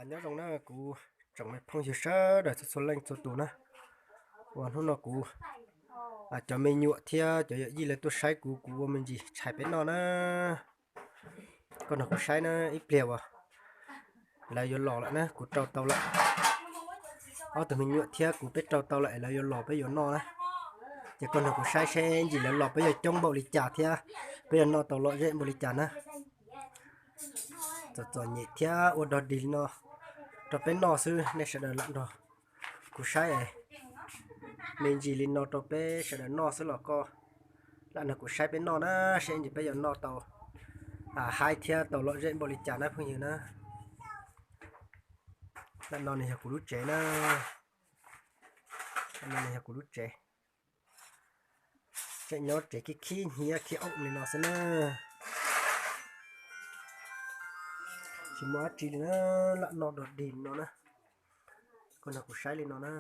Nyob zoo na kuv tsoom me phooj ywg sawv daws txhua txhua leej txhua tus na, uas hnub no kuv cov me nyuam thiab cov yawm yij lawv tuaj saib kuv, kuv ua me ntsis tshais peb noj na. Koj nrog kuv saib na, ib pliag uas lawv yuav los lawm na, kuv rau tau lawm. Ob tug me nyuam thiab kuv peb rau tau lawm es lawv yuav los peb yuav noj na. Ces koj nrog kuv saib seb ntsis lawv los peb yuav coob npaum li cas thiab peb yuav noj tau lom zem npaum li cas na. Txom txom nyem thiab ua dog dig li no rau peb noj xwb, nej sawv daws lam nrog kuv saib es me ntsis li no rau peb sawv daws noj xwb los koj lam nrog kuv saib peb noj na, seb ntsis peb yuav noj tau haib thiab tau lom zem npaum li cas na phooj ywg na. Lam no nws yog kuv lub tsev na, lam no nws yog kuv lub tsev. Tseem nyob tsev khib khib hnyiab khib oom li no xwb na. Tsis muaj dab tsi li na, lam noj dog dig li no na. Koj nrog kuv saib li no na.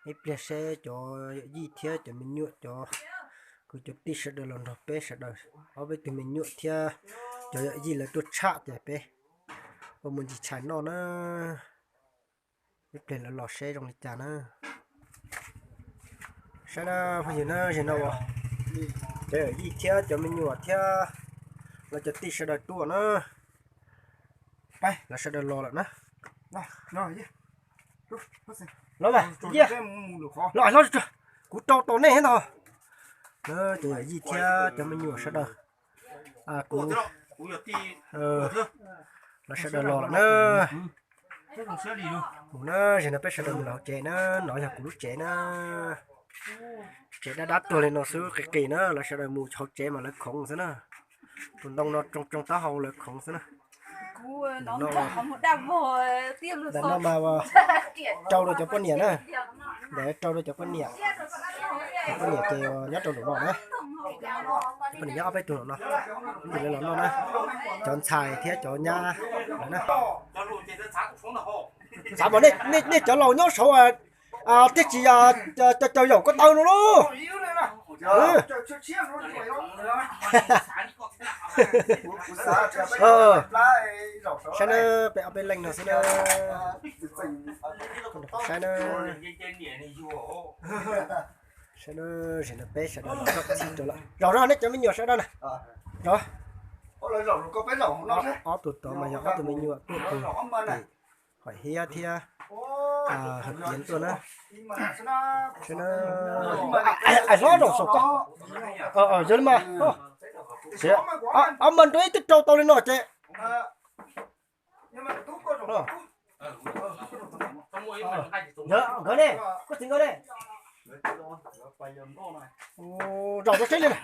Ib pliag seb cov yawm yij thiab cov me nyuam cov kwv cov tij sawv daws los nrog peb sawv daws, ob peb tug me nyuam thiab cov yawm yij lawv tuaj tsham ces peb ua mus ntsis tshais noj na. Ib pliag lawv los seb zoo li cas na. Saib na phooj ywg na, zaum no uas cov yawm yij thiab cov me nyuam thiab lawv cov tij sawv daws tuaj na. Pab lawv sawv daws los lawm na. Los mas, los, kuv rau tau nej thiab ntag. Cov yawm yij thiab cov me nyuam sawv daws, kuv, lawv sawv daws los lawm na. Mus na, zaum no peb sawv daws mus lawm hauv tsev na, no yog kuv lub tsev na. Tsev dab dab tuag li no xwb qis qis na, lawv sawv daws mus hauv tsev mas lawv khoov xwb na. Tus ntoo no tsoo tsoo taub hau lawv khoov xwb na. Ntawm no mas rau rau cov poj niam na, ntawm rau rau cov poj niam. Cov poj niam ces nyob rau nraum no na. Cov poj niam nyob ob peb tug nraum no, ces lawv los noj na. Cov ntxhais thiab cov nyab lawm na. Xav mas nej cov laus nyob saud thiaj tsis cau yaum ko taw no lauj. Saib na, peb ob peb leej no xwb na. Saib na. Saib na, zaum no peb sawv daws los txhij rau lawm. Zaum no nej cov me nyuam sawv daws na. Ob tug tod mas yog ob tug me nyuam tuaj pw tim Hawm Hiab thiab Hawm Piav tuaj na. Saib na, ais hlob zaum saum koj. Yog li mas, ob mas nrog ib twb rau tau li no ces. Nkawd ne, koj txiv nkawd ne. Zaum rau seb li na.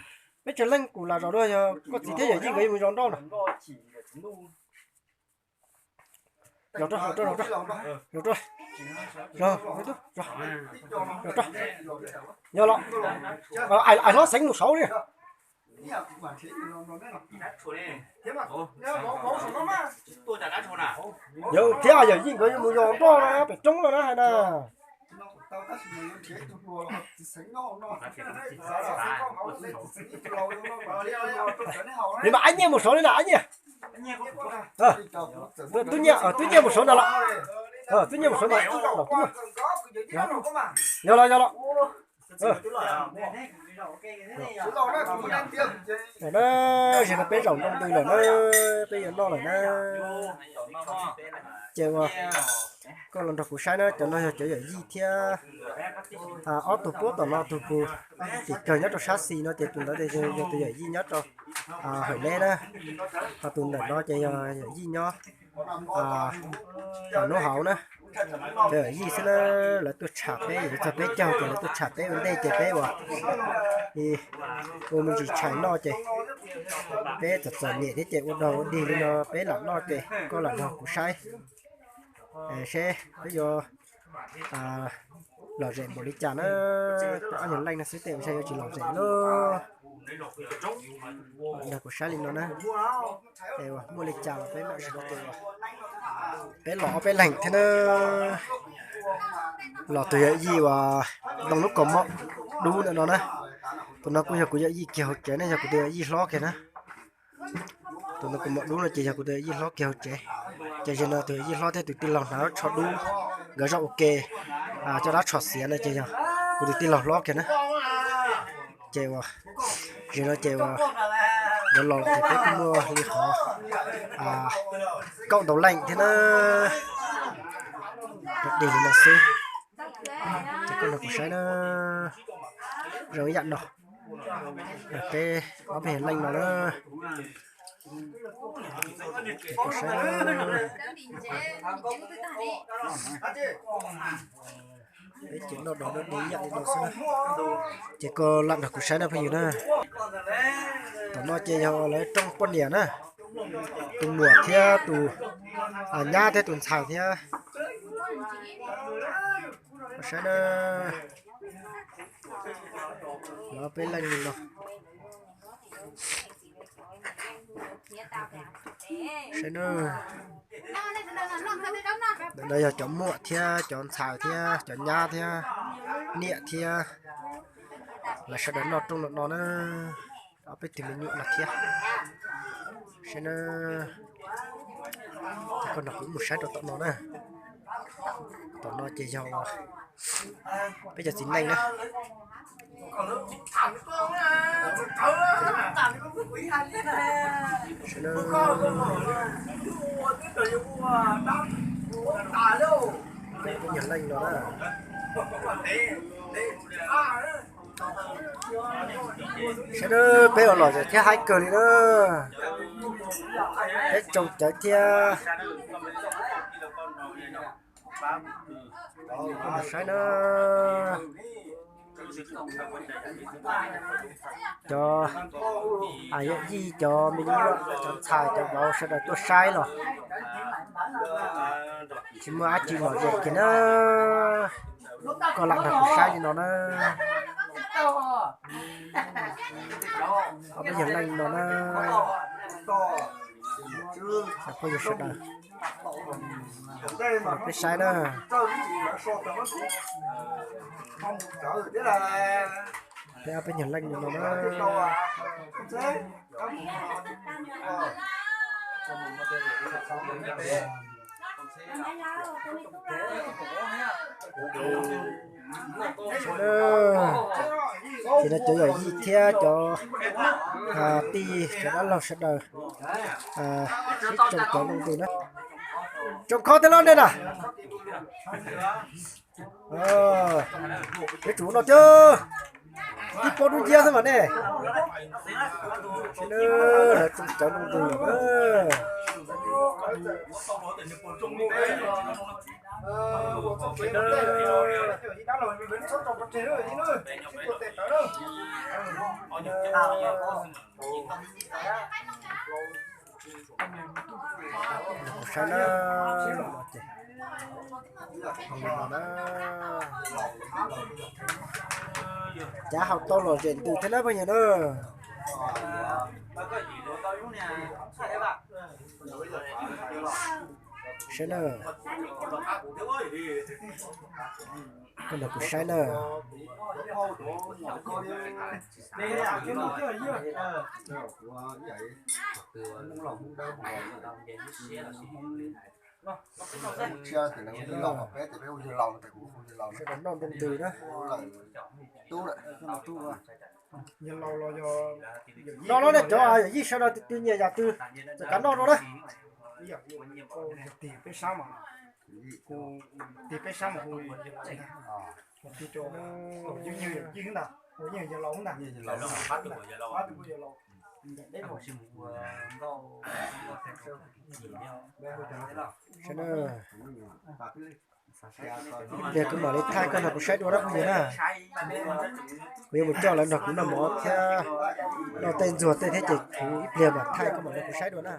Peb tsawg leej kuv lam zaum rau, yog koj txiv thiab yawm yij nkawd yuav mus zaum nroj na. Zaum rau, zaum rau, zaum rau, zaum rau, zaum, zaum rau. Yog los, ais hlob xeev mus saud li. Yog thiab yawm yij nkawd yuav mus zaum nroj na, pem roob no na hais na. Li mas Ab Nyiaj mus saud li na, Ab Nyiaj. Tub Nyiaj, Tub Nyiaj mus saud ntawd lawm. Tub Nyiaj mus saud ntawd. Yog los, yog los. Zaum no peb zaum nroo ntws lawm na, peb yuav noj lawm na. Ces uas koj los nrog kuv saib na, cov no yog cov yawm yij thiab ob tug puab tom no, tus pus tim kawg nyob rau sab xis no ces tus ntawd yog tus yawm yij nyob rau Hawm Leb na, ho tus ntawm no ces yog yawm yij nyob Nub Hauv na. Cov yawm yij xwb na, lawv tuaj tsham peb, yuav txog peb caug ces lawv tuaj tsham peb ua ntej ces peb uas ua me ntsis tshais noj ces peb txom txom nyem thiab ces ua dog ua dig li no peb lam noj ces koj lam nrog kuv saib seb peb yuav lom zem npaum li cas na. Peb ob nyuag leej no xwb tej zaum yuav tsis lom zem lauj. Nrog kuv saib li no na. Muaj li cas los peb mam, peb los ob peb leeg thiab na. Los tus yawm yij uas ntoo lub kaus mom dub ntawm no na. Tus no kuj yog kuv yawm yij kiag hauv tsev ne, yog kuv tus yawm yij hlob kiag na. Tus ntoo kaus mom dub no ces yog kuv tus yawm yij hlob kiag hauv tsev. Ces zaum no tus yawm yij hlob thiab tus tij laug hnav tsho dub, nkawd zoj ua ke, coj dab tsho xiav no ces yog kuv tus tij laug hlob kiag na. Ces uas, zaum no ces uas nkawd los ces peb kuj muaj li qhov kaum ntau leej thiab na. Dig li no xwb. Ces koj nrog kuv saib na, zoo ib yam no, peb ob peb yog leej no na. Ces koj saib na, peb ces noj dog noj dig ib yam li no xwb na. Ces koj lam nrog kuv saib na phooj ywg na. Tom no ces yog lawv rooj poj niam na, tus muam thiab tus nyab thiab tus ntxhais thiab. Koj saib na, lawv peb leej li no. Saib na, ntawm no yog cov muam thiab cov ntxhais thiab cov nyab thiab niam thiab, lawv sawv daws noj rooj no no na. Ob peb tug me nyuam no thiab. Saib na, ces koj nrog kuv mus saib rau tom no na. Tom no ces yog peb cov txiv neej na. Peb nyuag leej no na. Saib na, peb ua los thiab haib kawg li na. Peb tsoo cawv thiab. Saib na, cov yawm yij, cov me nyuam, cov ntxhais, cov vauv sawv daws tuaj saib los tsis muaj dab tsi lom zem kiag na. Koj lam nrog kuv saib li no na. Ob peb nyuag leej no na. Peb sawv daws, peb saib na. Peb ob peb nyuag leej no na. Ces no cov yawm yij thiab cov tij, cov dab laug sawv daws sib tsoo cawv loo ntws na. Tsoo khob thiab los nej na. Yuav tsum no cov tib pob dub nciab xwb mas nej. Lawv tsoo cawv loo ntws lawm. Kuv saib na, ces cav haus tau lom zem ntws thiab na phooj ywg na. Saib na, koj nrog kuv saib na. Sawv daws noj ntws na. No no nej cov yawm yij sawv daws tus twg nyiam yam twg txawm kav noj no na. Tig peb sab mas, tig peb sab mas hu tig rau, hu tig rau yawm yij ntag, hu yawg laus ntag. Ib pliag kuv mam li thaij koj nrog kuv saib dua na phooj ywg na. Kuv yuav mus coj lawv nrog kuv noj mov thiab noj tej ntxuag tej thiab ces kuv ib pliag mam thaij koj mam nrog kuv saib dua na.